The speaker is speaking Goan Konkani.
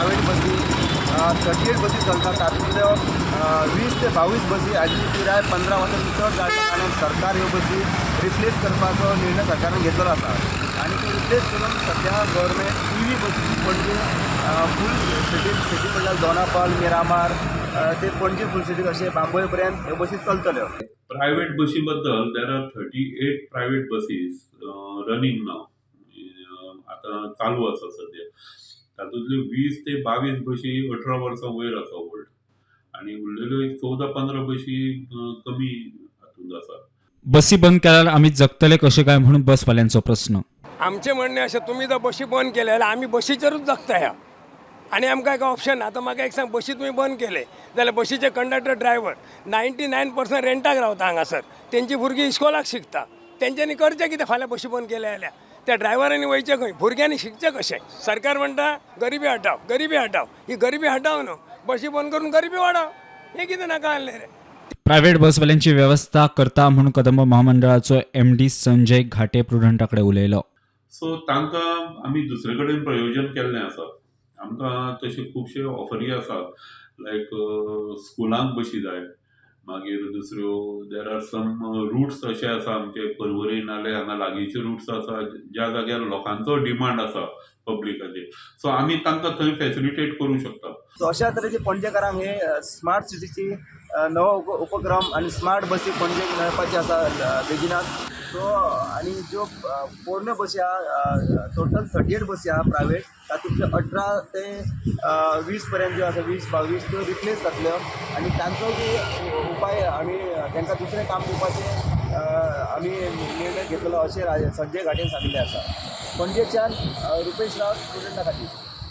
प्रायवेट बसी 38 बसी चलतात. तातूंतल्यो 20 ते 22 बसी हांची पिराय 15 वर्सां चड जाल्ल्या कारणान सरकार ह्यो बसी रिप्लेस करपाचो निर्णय सरकारान घेतलेलो आसा आनी त्यो रिप्लेस करून सद्या गव्हर्मेंट ईव्ही बसी पणजे फूल सिटी, सिटी म्हणल्यार दोनापावल, मिरामार ते पणजे फूल सिटी अशें बांबोळे पर्यंत ह्यो बसी चलतल्यो. प्रायव्हेट बशी बद्दल, there are 38 private buses running now. आतां चालू आसा सद्या. तातूंतल्यो 20 ते 22 बशी 18 वर्सां वयर आसा ओल्ड आनी उरलेल्यो एक 14-15 बशी कमी हातूंत आसा. बसी बंद केल्यार आमी जगतले कशे काय म्हणून बसवाल्यांचो प्रस्न. आमचें म्हणणें अशें, तुमी जर बशी बंद केले जाल्यार आमी बशीचेरूच जगता ह्या आनी आमकां काय ऑप्शन ना. आतां म्हाका एक सांग, बशी तुमी बंद केले जाल्यार बशीचे कंडक्टर, ड्रायव्हर 99% रेंटाक रावता हांगासर. तेंची भुरगीं इस्कोलाक शिकता. तेंच्यांनी करचें कितें फाल्यां बशी बंद केले जाल्यार? त्या ड्रायव्हरांनी वयचें खंय? भुरग्यांनी शिकचें कशें? सरकार म्हणटा गरिबी हटाव, गरिबी हटाव. ही गरिबी हटाव न्हू, बशी बंद करून गरिबी वाडाव. हें कितें नाका आहलें रे? प्रायव्हेट बसवाल्यांची व्यवस्था करता म्हणून कदंब महामंडळाचो एमडी संजय घाटे प्रुडंटाकडे उलयलो. सो तांकां आमी दुसरे कडेन प्रयोजन केल्लें आसा. आमकां तशे खुबशे ऑफरी आसा, लायक स्कुलांक बशी जाय. मागीर दुसऱ्यो there are some roots अशे आसा, आमचे पर्वरी नाल्यार हांगा लागींचे रुट्स आसा, ज्या जाग्यार लोकांचो डिमांड आसा पब्लिकाचेर. सो आमी तांकां थंय फॅसिलिटेट करूंक शकता. सो अशा तरेचे पणजेकारांक हे स्मार्ट सिटीची नवो उपक्रम आनी स्मार्ट बसी पणजेक मेळपाची आसा बेगिनात. सो आनी ज्यो पोरण्यो बसी आहा, टोटल 38 बसी आहा प्रायवेट, तातूंतल्यो 18 ते 20 पर्यंत ज्यो आसा, 20-22, त्यो रिप्लेस जातल्यो आनी तांचो बी उपाय आमी तांकां दुसरें काम दिवपाचें आमी निर्णय घेतलेलो, अशें संजय घाटेन सांगिल्लें आसा. पणजेच्यान रुपेश रावत, प्रुडंटा खातीर.